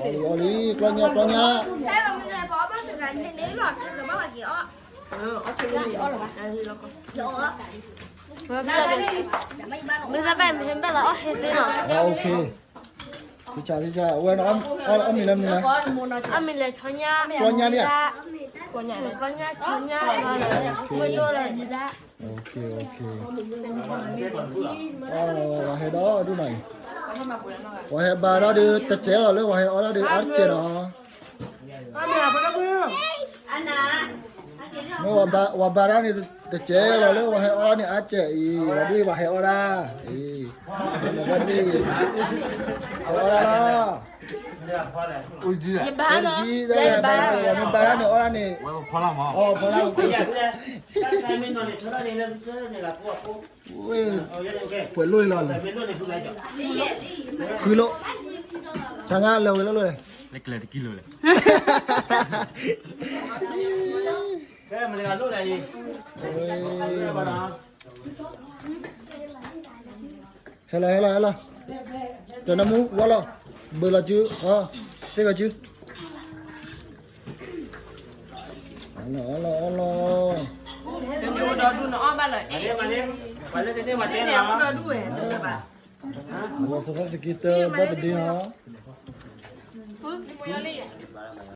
လံ ကျီညါ ကျီညါ မ့ၢ်သးဘၣ်မ့ၢ်ဘၣ်လီၤ အီၣ်ဟဲသ့လီၤ သ့ၣ်ဆၣ် သ့ၣ်ဆၣ် အဝဲန့ၣ် အီၣ်မ့ၤလၢမနုၤလဲၣ် အီၣ်မ့ၤလဲၤဆီညါ ဆီညါမ့ၢ် ဆီညါ ဆီညါ မ့ၢ်ဒိၣ်လီၤဒ်ဒၣ် ပှၤဟဲဒီဒူၣ်နီၤအံၤ ပှၤဟဲဘါဒီး တစဲးလီၤလၢပှၤဟဲအီၣ်ဒၣ်ဒီးအါတစဲးနီၤ မ့ၢ်ပှၤဘါဒီးန့ၣ် တစဲးလီၤလၢပှၤဟဲအီၣ်န့ၣ်အါတစဲးအံၤ ပှၤဒ်ပှၤဟဲအီၣ်ဒၣ်အံၤ ပှၤဒ် ဟဲအီၣ်ဒၣ်လီၤ ယဘါနီၤ ယဘါ ပှၤမ့ၢ်ဘါဒီးန့ၣ်အီၣ်ဒၣ်န့ၣ် အီၣ်ဖီလာ် ဝ့ၢ် ပှဲၤလိၣ်လီၤလဲၣ် ဃုလိၣ် ဆါငါလဲၤဝဲလၢလိၣ်လဲၣ် လၢကျဲတကံလိၣ်လဲၣ် ဟဲလီၤ ဟဲလီၤ ဟဲလီၤ တနမူဝါလီၤ ဘၢလီၤစု သ့ၣ်ကီၤစု အလီၤ အလီၤ အလီၤ တနံၤအိၣ်ဒီဒူၣ်နအီၣ်ဘၣ်လီၤ အဲၣ် တနံၤအိၣ်ဒီဒူၣ်ဝဲ ဘၣ်တဒ့နီၤ ပှၤလၢ